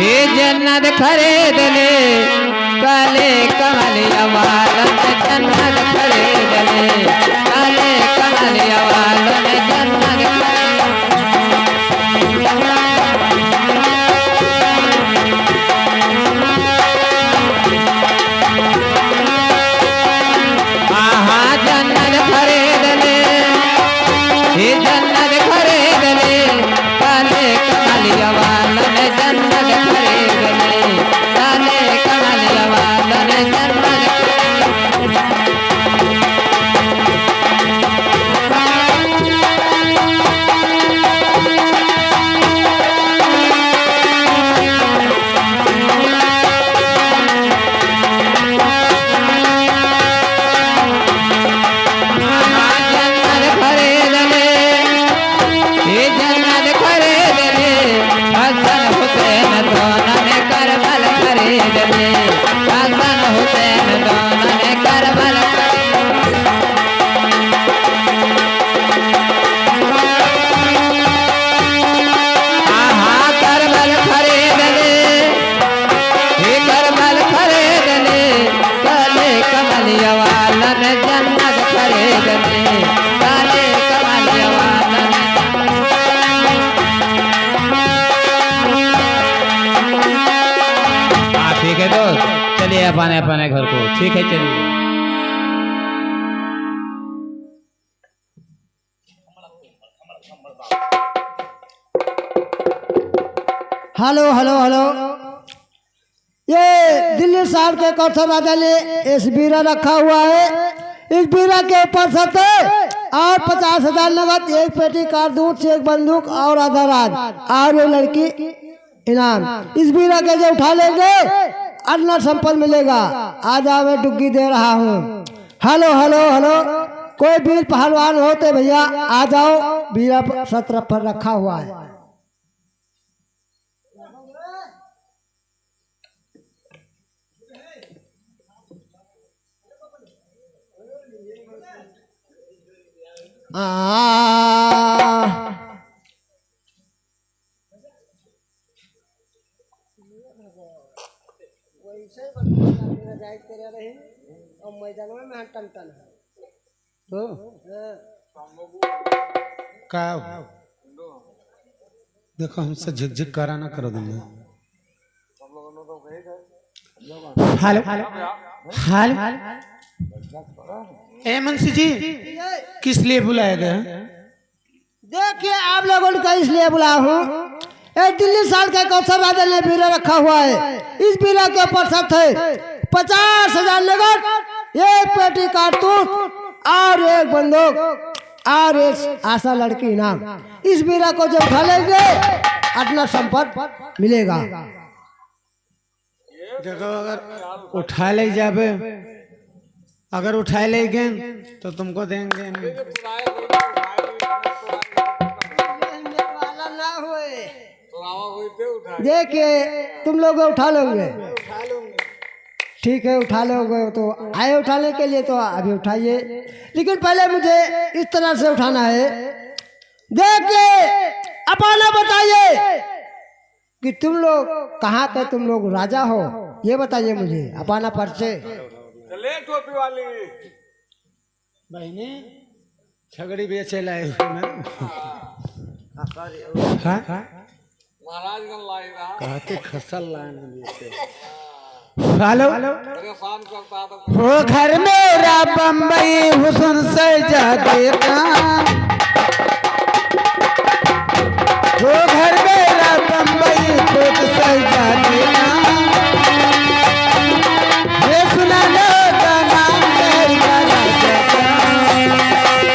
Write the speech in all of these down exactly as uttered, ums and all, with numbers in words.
ये जन्नत खरीद ले, काले कमलिया वालन जन्नत खरीद ले, काले कमलिया वालन जन्नत खरीद ले। आहा, जन्नत खरीद ले, ये जन्नत खरीद ले, काले कमलिया वालन जन्नत खरीद ले, काले कमलिया वालन जन्नत खरीद ले। जन्नत खरीद ले, ये जन्नत खरीद ले, हसन हुसैन दोनों ने करबल खरीद ले, हसन हुसैन दोनों ने करबल खरीद ले। आहा, करबल खरीद ले, हे करबल खरीद ले, काले कमलिया वालन जन्नत खरीद ले, काले कमलिया वालन। हाँ, ठीक है दोस्त, चलिए अपने अपने घर को, ठीक है, चलिए। Hello, hello, hello. ये दिल्ली शहर के कौशल राजा ने इस बीरा रखा हुआ है। इस बीरा के ऊपर शर्त है और पचास हजार नगद, एक पेटी कारतूस, एक बंदूक और आधा राज और ये लड़की इनाम। इस बीरा के जो उठा लेंगे, अन्न संपद मिलेगा। आ जाओ, मैं डुग्गी दे रहा हूँ। हेलो, हेलो, हेलो, कोई बीर पहलवान हो तो भैया आ जाओ, बीरा प-, सत्र पर रखा हुआ है। आ, वैसे ही बच्चा मेरा जाए तेरे रही और मैदान में हम टन टन है। तो हाँ। का हो? देखो, हमसे झिकझिक करा ना करो तुमने। हेलो, हेलो, ए मुंशी जी, किस लिए बुलाया गया? देखिए, आप लोगों को इसलिए बुलाया हूँ, ए दिल्ली साल के कौशल राजा ने बीरा रखा हुआ है। इस बीरा के ऊपर शर्त है पचास हजार नगद, एक पेटी कारतूस और एक बंदूक और एक आशा लड़की इनाम। इस बीरा को जो उठा लेंगे, अपना संपत्ति मिलेगा। देखो, अगर उठा ले जाबे, अगर उठा ले गए तो तुमको देंगे नहीं। वाला ना होए। देखिए, तुम लोग उठा लोगे। ठीक है, उठा लोगे तो आए उठाने के लिए, तो अभी उठाइए, लेकिन पहले मुझे इस तरह से उठाना है। देखिए, अपना बताइए कि तुम लोग कहाँ के, तुम लोग राजा हो, ये बताइए मुझे, अपना परिचय। चले टोपी वाली। बहिनी, छगड़ी बेचे लाए हुए मैं। हाँ? महाराजगंज लाई रहा। कहते खसल लाइन में बेचे। हेलो। परेशान करता था। हो घर मेरा बम्बई हुस्न से ज्यादा का। हो घर मेरा बम्बई खुद से ज्यादा का। ये सुना लो गाना मेरी बाला जगह।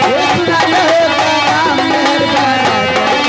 ये सुना लो गाना मेरी बाला जगह।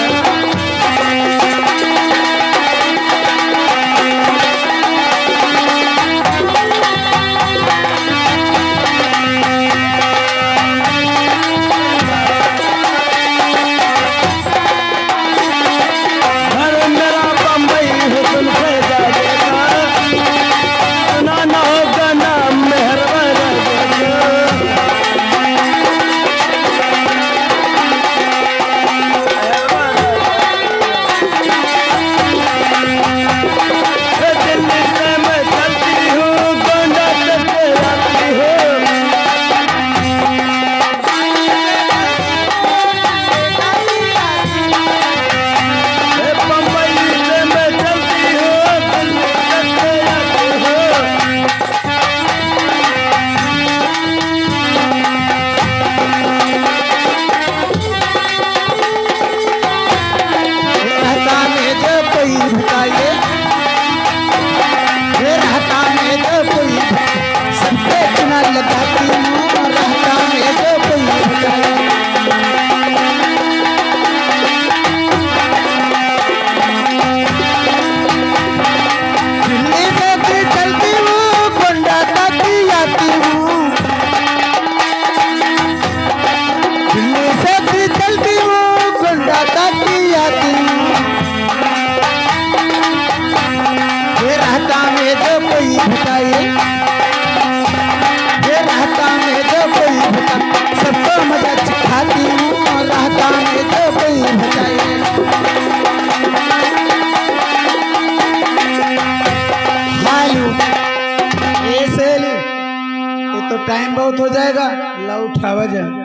बहुत हो जाएगा, ला उठावा जाए।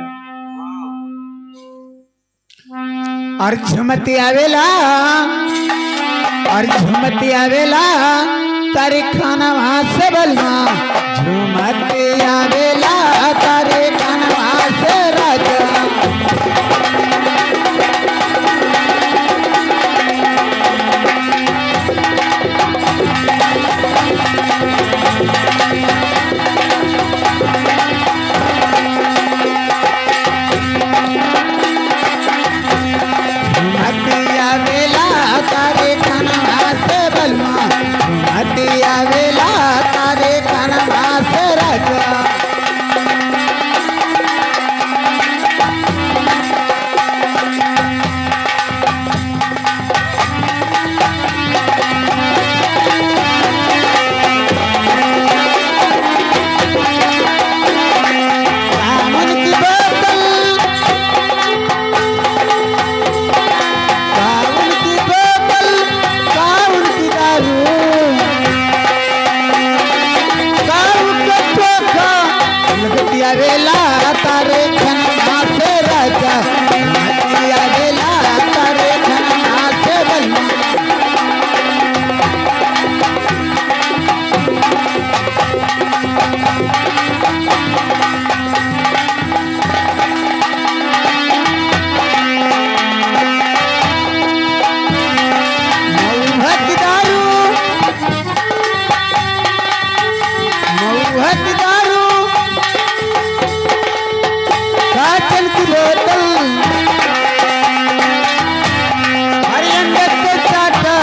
और झुमती आवेला, और झुमती आवेला, तारे खानवा से बलमा, झुमती आवेला, तारे खानवा से राजा। झुमतिया बेला तारे खानवा से बलमा, झुमतिया बेला तारे खानवा से राजा। सावन की बोतल, सावन की बोतल, सावन की दारू, सावन का चोखा, लगतिया बेला तारे खानवा से राजा, लगतिया बेला तारे खानवा से बलमा। मऊहत दारू, मऊहत दारू, काचन की बोतल, अरे अंगत के चाटा,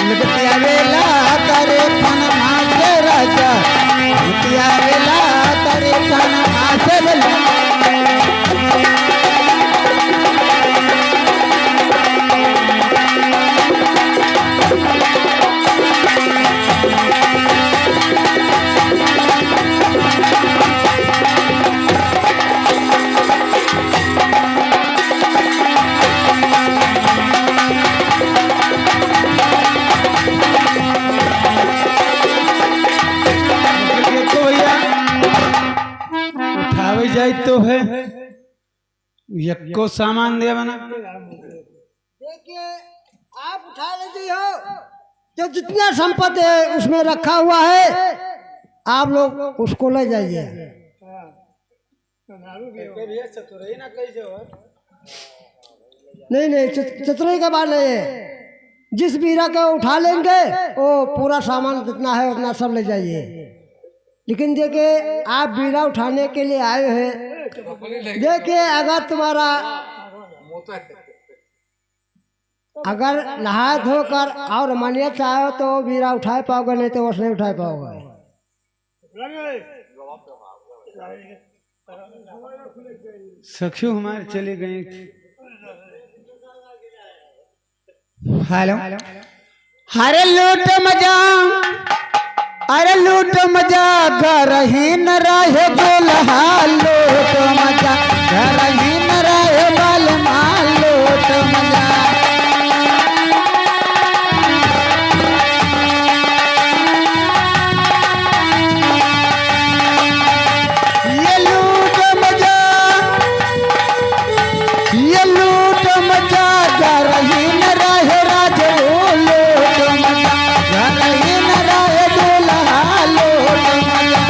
लगतिया बेला तारे खानवा से राजा, लगतिया बेला तारे खानवा से बलमा। देखो भैया, उठावे जाए तो है, यक्को सामान दे बना। देखिए, आप उठा लीजिए हो, जो जितना संपत्ति है उसमें रखा हुआ है, आप लोग उसको ले जाइए। नहीं, नहीं, चत-, चतुराई का बात नहीं है। जिस बीरा को उठा लेंगे, वो पूरा सामान जितना है उतना सब ले जाइए। लेकिन देखिए, आप बीरा उठाने के लिए आए हैं, देखिए, अगर तुम्हारा, अगर नहा धोकर और मनिया चाहो तो बीरा उठाए पाओगे, नहीं तो वैसे नहीं उठाए पाओगे। सखियो हमारे चली गई थी। हेलो। अरे लूट मजा, अरे लूट मजा, घरही न रहे दुल्हा, लूट मजा, घरही न रहे बलमा, लूट मजा। ये लूट मजा, ये लूट मजा, घरही न रहे राज, ओ लूट मजा, घरही न रहे दुल्हा, लूट मजा।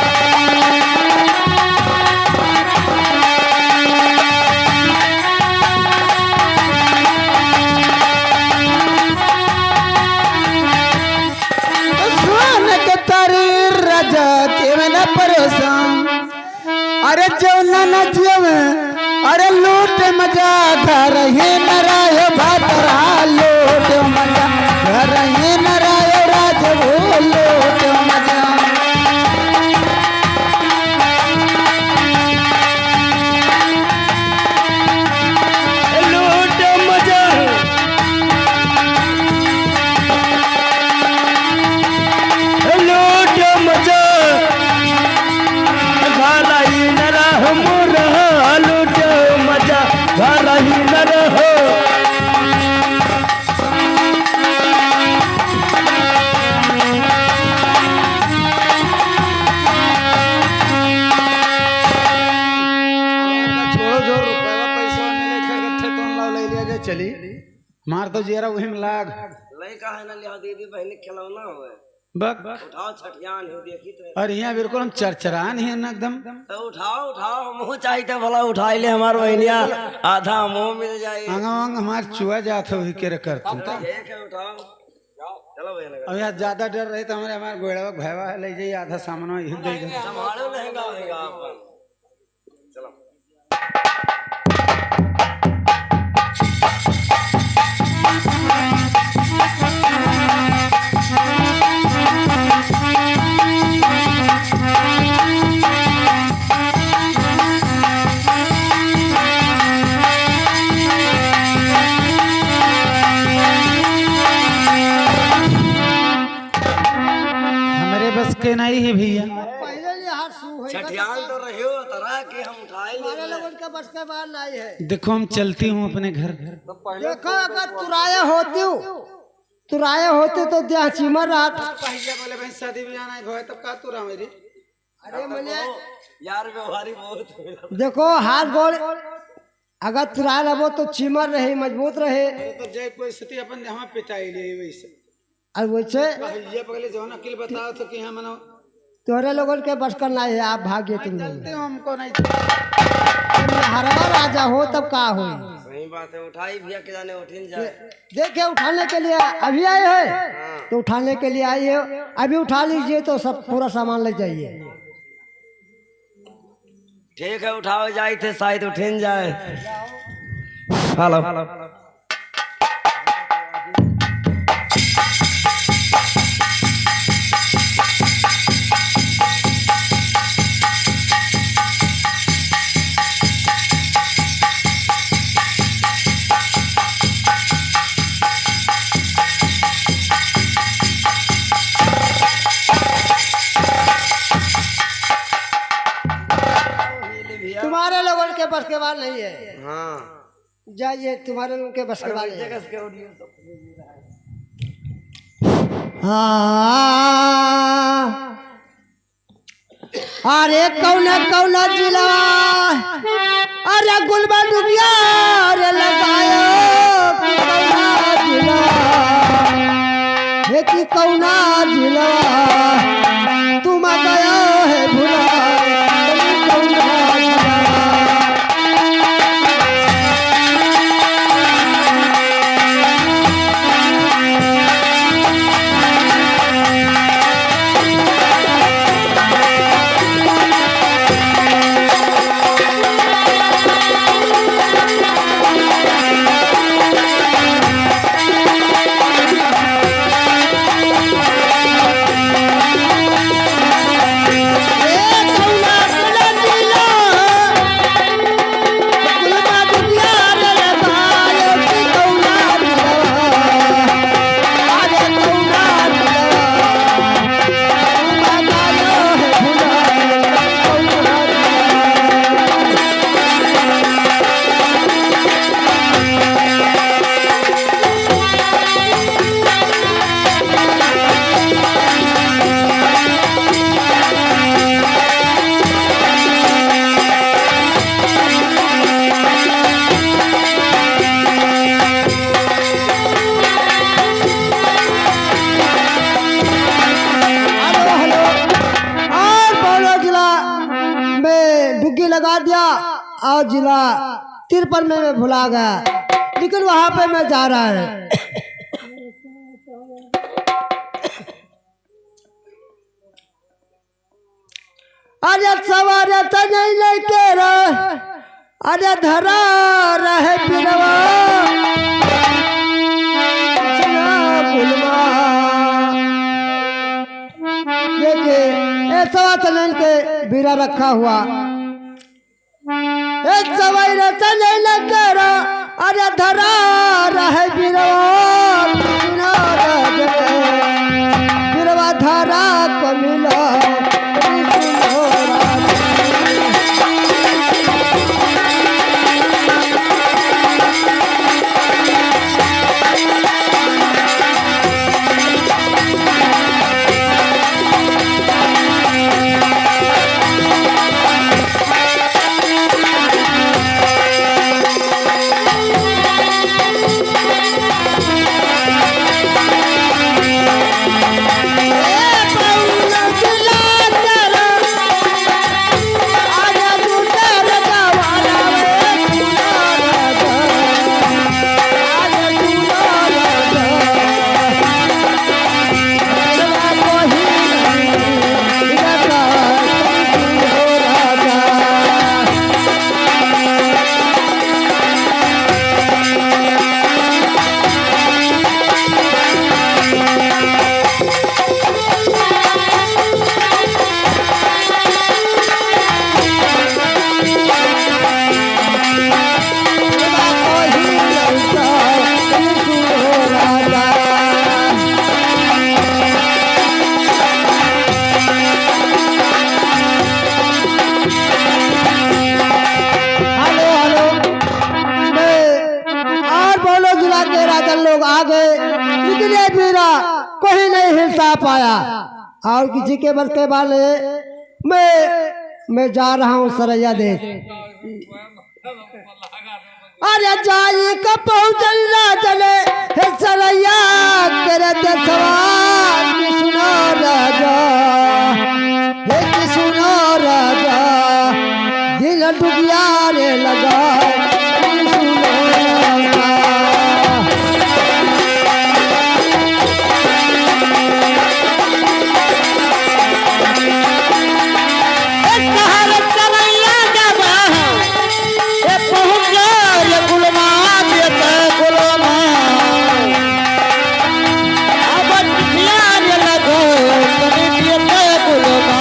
सोन के तारी राजा के में न परोसा, अरे जौना न जियवे, अरे लूट मजा, घरही न रहे भतरा, लूट मजा, घरही न रहे राज, ओ लूट मजा। लूट मजा, लूट मजा, घरही न रह मोरा, लूट मजा, घरही न रह। तो जेरा वही में लाग। लइका है ना, लिहा दीदी बहनी खिलौना होए। बक। उठाओ छठियान ही देखी तो। और यहाँ बिल्कुल हम चरचरान ही हैं ना एकदम। तो उठाओ, उठाओ, हमहू चाहिते भला उठाई ले हमार बहनिया, आधा हमहू मिल जाए। अंग अंग हमार चुआ जात हो ही के रे करतन तो। ठीक है, उठाओ। चलो भैया, लगा। अब यहाँ ज्यादा डर रही तो हमारे, हमारे गोड़वा भयवा है, ले जाइए आधा सामान वहीं दे दे। संभालो, लहंगा वहंगा अपन। चलो। हमरे बस के नहीं है भैया। पहले ये हाथ सू है, छठियाल तो रहे हो, तरा के हम उठाए ले तुम्हारे रहे। लोगन का बस के बाहर नहीं है। देखो, हम चलती हूँ अपने घर। देखो, अगर तुराए होती हूँ, तुराए होती तो देह चिमर रहा था। भैया बोले, "भाई, शादी ब्याह नहीं भवे, तब का तुरा मेरी?" अरे मने यार, व्यवहारी बहुत होला। देखो, हाथ गोड़ अगर तुराए लेबो तो चिमर रहे, मजबूत रहे। अरे, तो जय कोई सती अपन जहाँ पिटाई ले वैसे। और वैसे भैया पहले जौन अकिल बताओ तो कि हाँ, मनो। तोहरे लोगन के बस का नहीं है, आप भागिए तुम लोग। चलते हो, हमको नहीं। तुम हरवा राजा हो, तब का हो? सही बात है, उठाई भैया के जाने उठिन जाए। दे-, देखिए, उठाने के लिए अभी आए हैं, हाँ। तो उठाने के लिए आइए, अभी उठा लीजिए तो सब पूरा सामान ले जाइए। ठीक है, उठाओ, जाई थे, शायद उठिन जाए। हेलो। तुम्हारे लोगन के बस के बात नहीं है। हाँ। जाइए, तुम्हारे लोगन के बस के बात नहीं है। हाँ। अरे कौना कौना जिला, अरे गुलबा डुबिया, अरे लगायो कि कौना जिला, हे कि कौना जिला, तुम गयो है भुला, कौना जिला। Hello, hello. और बड़ो जिला में डुग्गी लगा दिया और जिला तिरपन में मैं भुला गया, लेकिन वहाँ पे मैं जा रहा है। अरे सवार त नहीं लेके रह, अरे धरा रहे बिरवा। सुना गुलमा। देखिए, ए सवा चनन के बीरा रखा हुआ। ए सवार त नहीं लेके रह, अरे धरा रहे बिरवा, सुना राज के, बिरवा धरा को मिला, सुनो राज। लेकिन ये बीरा कोई नहीं हिलसा पाया। और किसी के बस के बाले मैं, मैं जा रहा हूँ सरैया देश। अरे जाई क पहुँचल राजन हे सरैया के रे देसवा, कि सुनो राजा, हे कि सुनो राजा, दिन डुगिया रे लगा, कि सुनो राजा। ए तहर चलैया जब ए पहुँच गए गुलमा, पियत गुलमा। अब टिकिया रे लगो, तनी पियत गुलमा।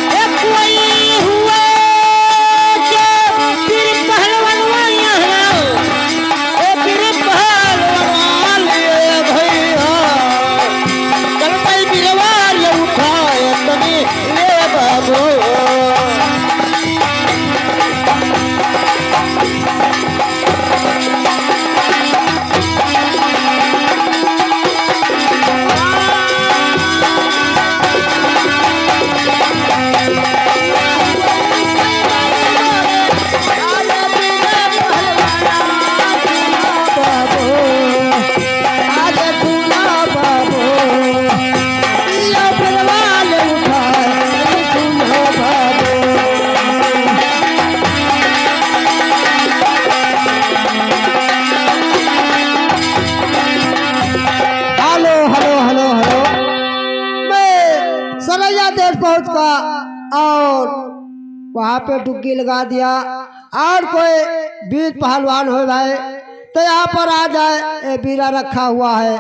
ए कोई हुआ जो पीर पहलवानवा यहाँ, ए पीर पहलवान ए भैया, चल भाई बीरवा ले उठाए तनी ले बाबू। Hello, hello, hello, hello. मैं सरैया देश पहुँच का और वहाँ पे डुग्गी लगा दिया। और कोई वीर पहलवान हो भाई तो यहाँ पर आ जाए, ये बीरा रखा हुआ है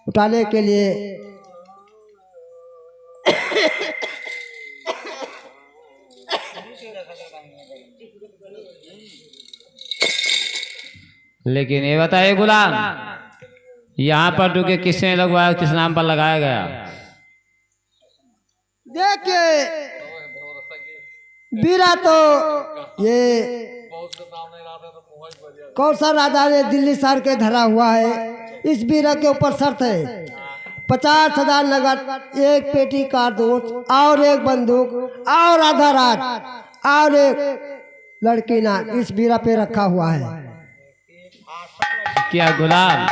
उठाने के लिए। लेकिन ये बताइए गुलाम, यहाँ पर डुग्गी किसने लगवाया, किस नाम पर लगाया गया? देखिए, बीरा तो ये कौशल राजा ने दिल्ली सार के धरा हुआ है। इस बीरा के ऊपर शर्त है, पचास हजार नगद, एक पेटी कारतूस और एक बंदूक और आधा राज और एक लड़की ना इस बीरा पे रखा हुआ है। क्या गुलाम,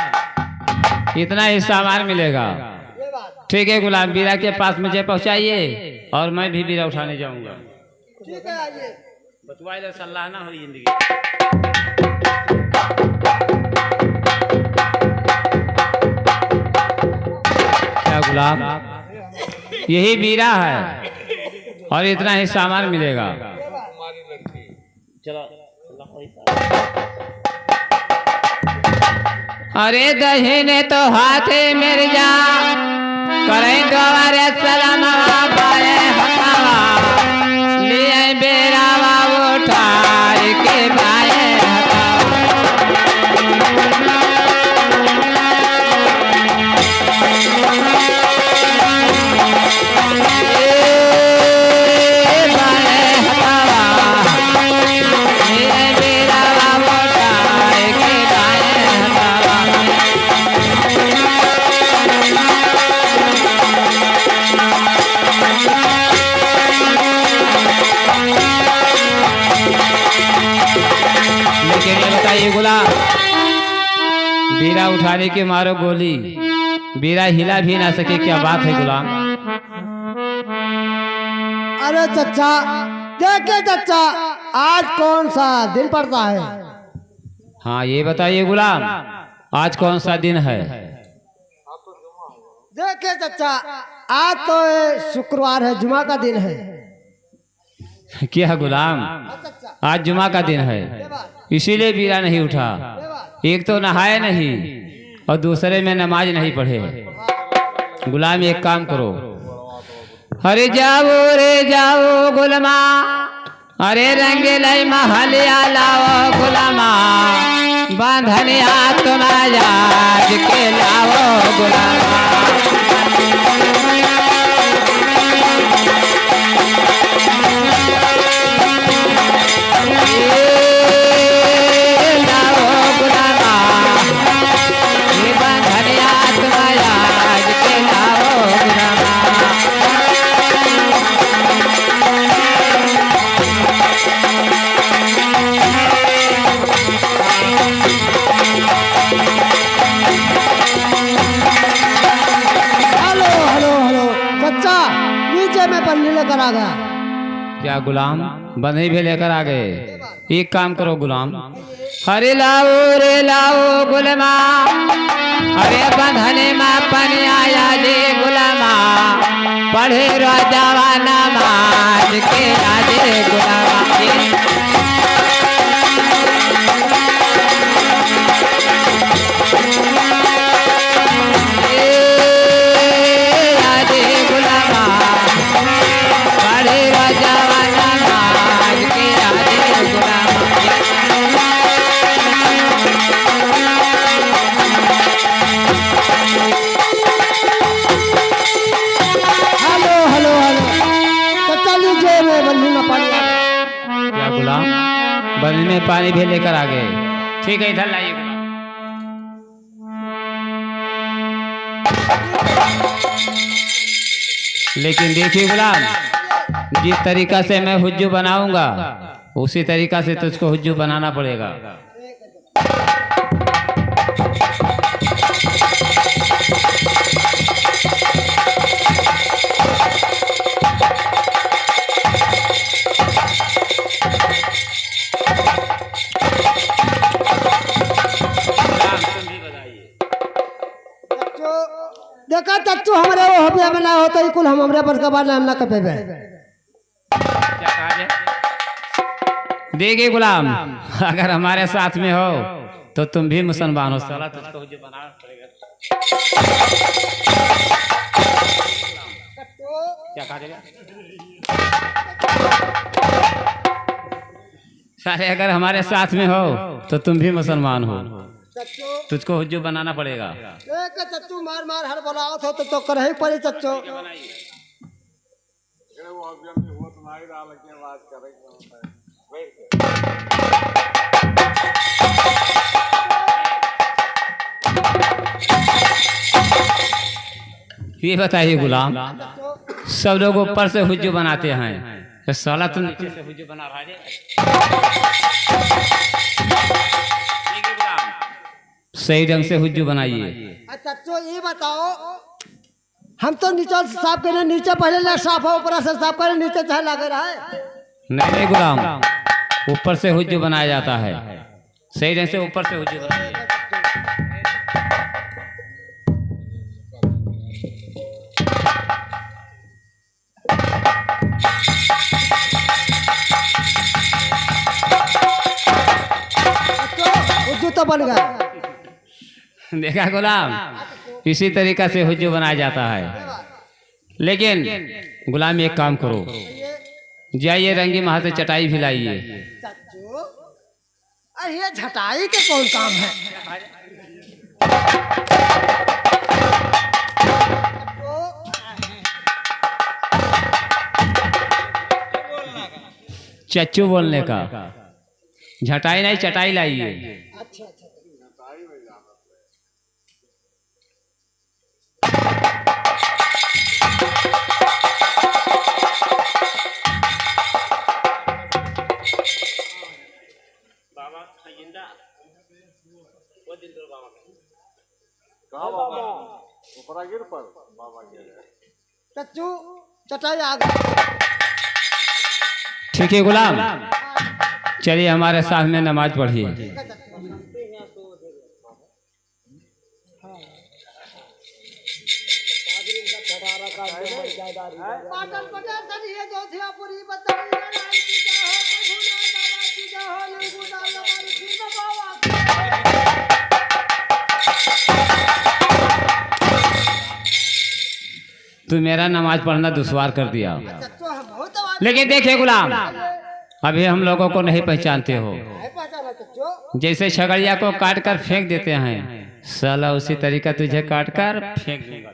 इतना ही सामान मिलेगा? ठीक है गुलाम, बीरा के पास मुझे पहुंचाइए और मैं भी बीरा उठाने जाऊंगा। ठीक है, आइए। बतुआ इधर सलाह ना हो जिंदगी। क्या गुलाम, यही बीरा है और इतना ही सामान मिलेगा। चलो। अरे दहिने तो हाथे मेर जा, करें द्वारे सलामवा बाए हथवा, लिए बेरावा उठाए के बाए हथवा। लेकिन ये बताइए गुलाम, बीरा उठाने के मारो गोली, बीरा हिला भी ना सके, क्या बात है गुलाम? अरे चच्चा, देखे चच्चा, आज कौन सा दिन पड़ता है? हाँ, ये बताइए गुलाम, आज कौन सा दिन है? देखे चच्चा, आज तो ये शुक्रवार है, जुमा का दिन है। क्या गुलाम, आज जुमा का दिन है, इसीलिए बीरा नहीं उठा। एक तो नहाए नहीं और दूसरे में नमाज नहीं पढ़े। गुलाम, एक काम करो, अरे जाओ रे जाओ गुलमा, अरे रंग लाई महलिया लाओ गुलामा, बांधनिया तुम आज के लाओ गुलामा। ए लाओ गुलामा, ए बांधनिया तुम आज के लाओ गुलामा। Hello, hello, hello. चच्चा, नीचे में बन्नी लेकर आ गया। क्या गुलाम, बन्नी भी लेकर आ गए? एक काम करो गुलाम, अरे लाओ रे लाओ गुलमा, अरे बंधन मा पनिया आजे गुलमा, पढ़े रोजावा नमाज के आजे गुलमा। ए आजे गुलमा, पढ़े रोजावा नमाज के आजे गुलमा। Hello, hello, hello. तो चलिए, जे में बन्नी में पानी आ गया। क्या गुलाम? बन्नी में पानी भी लेकर आ गए। ठीक है, इधर लाइए गुलाम। लेकिन देखिए गुलाम, जिस तरीका से मैं हुज्जू बनाऊंगा, उसी तरीका से तुझको हुज्जू बनाना पड़ेगा। चच्चू, देखा चच्चू, हमरे वो हबिया में ना होता ही कुल, हम हमरे बस का बात ना, हम ना कर पेबे। क्या कहा जाए? देखिए गुलाम, अगर हमारे साथ में हो तो तुम भी मुसलमान हो। साला तुझको जो बनाना पड़ेगा। क्या कहा जाए? साले अगर हमारे साथ में हो तो तुम भी मुसलमान हो, तुझको हुज्जू बनाना पड़ेगा। ए, के चच्चू मार मार हर बोलावत हो तो, तो करही पड़ी चच्चू। ये बताइए गुलाम, सब लोग ऊपर से हुज्जू बनाते हैं, तो साला तुम नीचे से हुज्जू बना रहा है। सही ढंग से हुज्जू बनाइए। अच्छा, तो ये बताओ, हम तो नीचे से साफ करे, नीचे पहले ले साफ हो, ऊपर से साफ करे, नीचे चाहे लागे रहे। नहीं, नहीं गुलाम, ऊपर से हुज्जू बनाया जाता है। सही ढंग से ऊपर से हुज्जू बनाइए। तो हुज्जू तो बन गया। देखा गुलाम, इसी तरीका से हुज्जू बनाया जाता है। लेकिन गुलाम, एक काम करो, जाइए रंगी महा से चटाई भी लाइए। अरे, ये झटाई के कौन काम है? चच्चू बोलने का। झटाई नहीं, चटाई लाइए। अच्छा, अच्छा। बाबा जिंदा, वो दिन तो बाबा का। का बाबा? ऊपरा गिर पर बाबा के। चच्चू, चटाई आ गई। ठीक है गुलाम, चलिए हमारे साथ में नमाज पढ़िए। पाटन पटन तन ये जोधियापुरी बताइए, राम की जय हो, प्रभुनाथ बाबा की जय हो, लंगूदार बाबा की जय हो। तू मेरा नमाज पढ़ना दुश्वार कर दिया। अच्छा, तो हम बहुत आवाज लेकिन देखिए गुलाम, अभी हम लोगों को नहीं पहचानते हो। नहीं पहचाना तो जो जैसे छगड़िया को काट कर फेंक देते हैं, साला उसी तरीका तुझे काट कर फेंक देगा।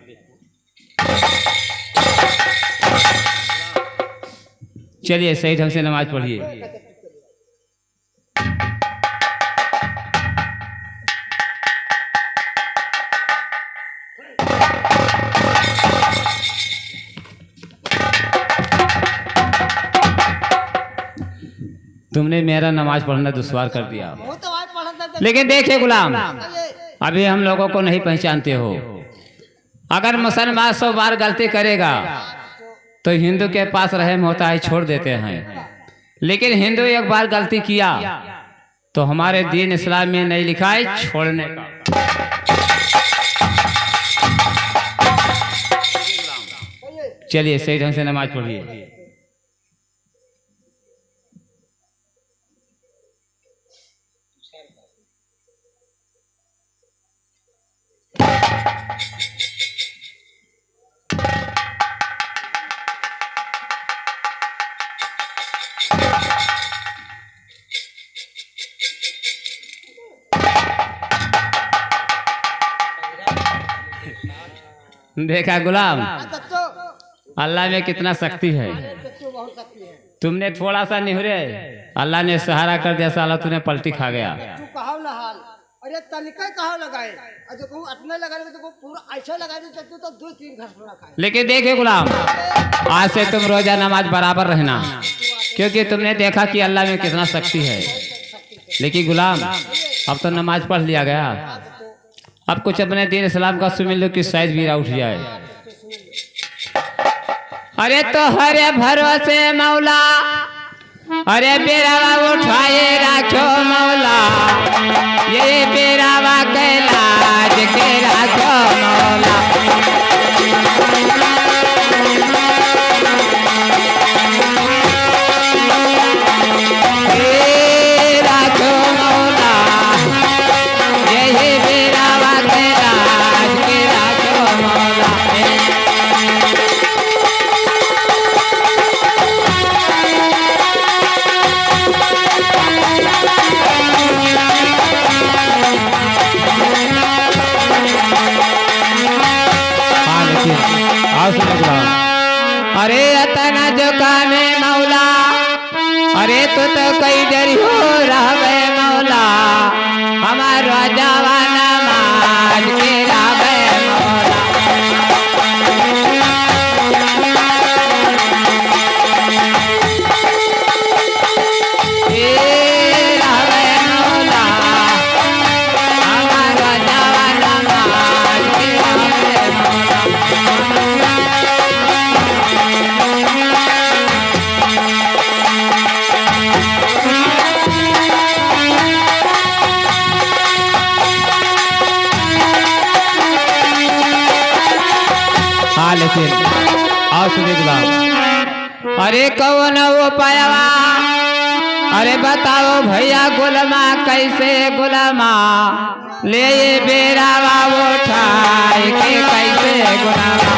चलिए, सही ढंग से नमाज पढ़िए। तुमने मेरा नमाज पढ़ना दुश्वार कर दिया। लेकिन देखिए गुलाम, अभी हम लोगों को नहीं पहचानते हो। अगर मुसलमान सौ बार गलती करेगा तो हिंदू के पास रहम होता है, छोड़ देते हैं। लेकिन हिंदू एक बार गलती किया तो हमारे दीन इस्लाम में नहीं लिखा है छोड़ने का। चलिए, सही ढंग से नमाज पढ़िए। देखा गुलाम, अल्लाह में कितना शक्ति है। अरे, सच्चो बहुत शक्ति है। तुमने थोड़ा सा निहुरे, अल्लाह ने सहारा कर दिया, साला तूने पलटी खा गया। तू कहाव ना हाल, अरे तनिके कहाव लगाए, और जो कहूँ अतने लगा दे, तो पूरा ऐसा लगा दे, तो तू तो दो तीन घर पूरा खाए। लेकिन देखे गुलाम, आज से तुम रोजा नमाज बराबर रहना, क्योंकि तुमने देखा कि अल्लाह में कितना शक्ति है। लेकिन गुलाम, अब तो नमाज पढ़ लिया गया, अब कुछ अपने दीन इस्लाम का सुमिर लो कि शायद बीरा उठ जाए। अरे तोहरे भरोसे मौला, अरे बेरावा उठाए राखो मौला, ये बेरावा के लाज के राखो मौला। हे राखो मौला, यही बेरावा के लाज के राखो मौला। हाँ, लेकिन आओ सुनो गुलाम। अरे अतना जो कामे मौला, अरे तू तो कई देरी हो रहबे मौला, हमार राजावा नमाज के रहबे मौला। ए रहबे मौला, हमार राजावा नमाज के रहबे मौला। हाँ, लेकिन आओ सुनिए गुलाम। अरे कौन उपायवा, अरे बताओ भैया गुलामा, कैसे गुलामा ले ये बेरावा उठाए के, कैसे गुलामा।